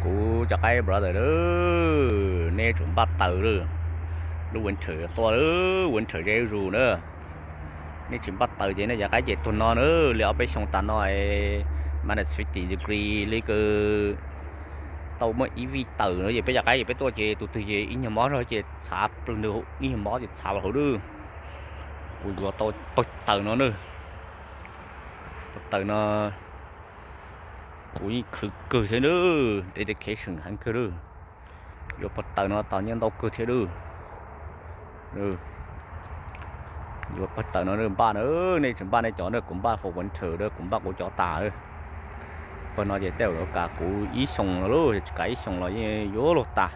Kuv cov qaib brother, nej tsum npaj taws lawm, lub winter tuaj lawm, winter ze zuj zus na. Nej tsis npaj taws ces nej cov qaib ces tuag no na. Li ob peb xyoo tas no, minus fifty degree li kws tau muaj ib vij taws no ces peb cov qaib ces peb tuaj ces tus twg ces ib nyuag mob zog ces txhav, ib nyuag mob ces txhav hauv lawm. Kuv yuav tau pawg taws no na. Pawg taws no kuv yeej khwv kawg thiab na, dedication heev kawg lawm. Yuav pawg taws no tas nyiaj ntau kawg thiab lawm. Yuav pawg taws no npaj na, nej tsis npaj nej cov na, kuv npaj for winter na, kuv npaj kuv cov tas. Pawg no ces tej zaum yuav kav kuv ib xyoos los lawm, tsis kav ib xyoos los yeej yuav luag tas.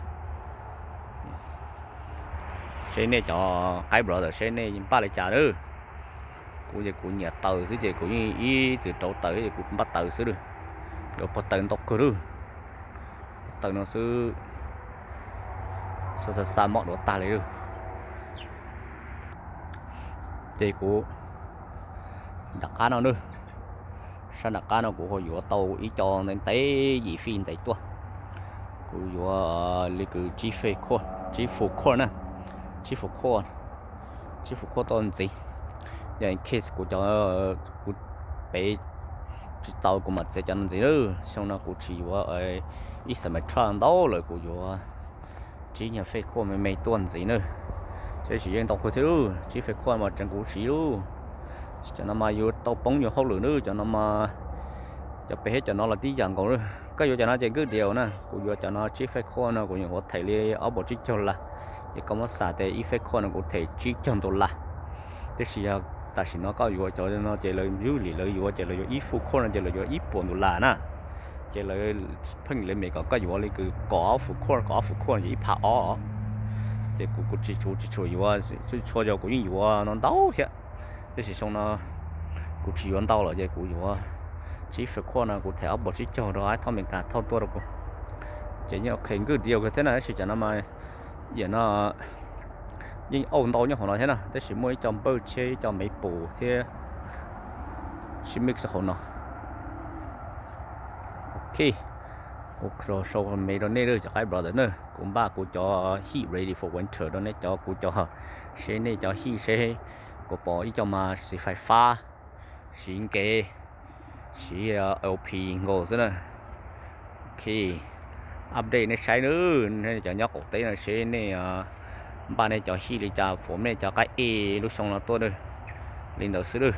Seb nej cov qaib brother seb nej npaj li cas na. Kuv ces kuv nyiam taws xwb ces kuv yeej ib txwm rauv taws ces kuv npaj taws xwb lawm. Yuav pawg taws ntau kawg lawm. Pawg taws no xwb, xa xa xa mob duav tag li lawm. Ces kuv nram qab no na, sab nram qab no kuv ho yuav tau ib co ntev ntev yim feet ntev tuaj. Kuv yuav li kws tsib feet, tsib full court na, tsib full court, tsib full court tuaj ntxiv. Yog in case kuv cov, kuv pem tsis txaus kuv mam txiav cov no ntxiv lawm. Xyoo no kuv tsis yuav ib semester ntau lawm, kuv yuav tsib nyuag feet court me me tuaj ntxiv na. Tab sis yeej ntau kawg thiab lawm, tsib feet court mas tseem kuv siv lawm. Cov no mas yuav tau poob yus hauj lwm na, cov no mas cov pem thiab cov no los tib yam nkaus na. Koj yuav cov no ces good deal na, kuv yuav cov no tsib feet court no kuv yuav them li ob puas tsib caug las. Ces koj muab xav tias ib feet court no kuv them tsib caug dollar. Tab sis yog tam sim no koj yuav cov no ces lawv usually lawv yuav ces lawv yuav ib full court no ces lawv yuav ib puas dollar na. Ces lawv pheej lawv mem kom koj yuav li kws kaum ob full court, kaum ob full court ces ib phav ob. Ces kuv kuv tsis tshua tsis tshua yuav, txhua txhua zaus kuv yeej yuav no ntau thiab. Tab sis xyoo no kuv tsis yuav ntau lawm ces kuv yuav tsib full court no kuv them ob puas tsib caug rau ib thooj Amelikas thauj tuaj rau kuv. Ces yeej ok, good deal kawg thiab na, tab sis cov no mas yam no yeej auj ntau nyob hauv no thiab na, tab sis muaj ib co npawj tsheb, ib co maple thiab sib mix hauv no. Ok, kuv sau me rau nej lawm cov qaib brother na, kuv npaj kuv cov heat ready for winter rau nej cov, kuv cov, seb nej cov heat seb kuv pom ib co mas siv fais fab, siv nkev, siv L P nkaus xwb na. Ok, update nej saib na, nej cov nyob qaum teb no seb nej npaj nej cov heat li cas, pom nej cov qaib e lub xyoo no tuaj na. Li ntawd xwb lawm.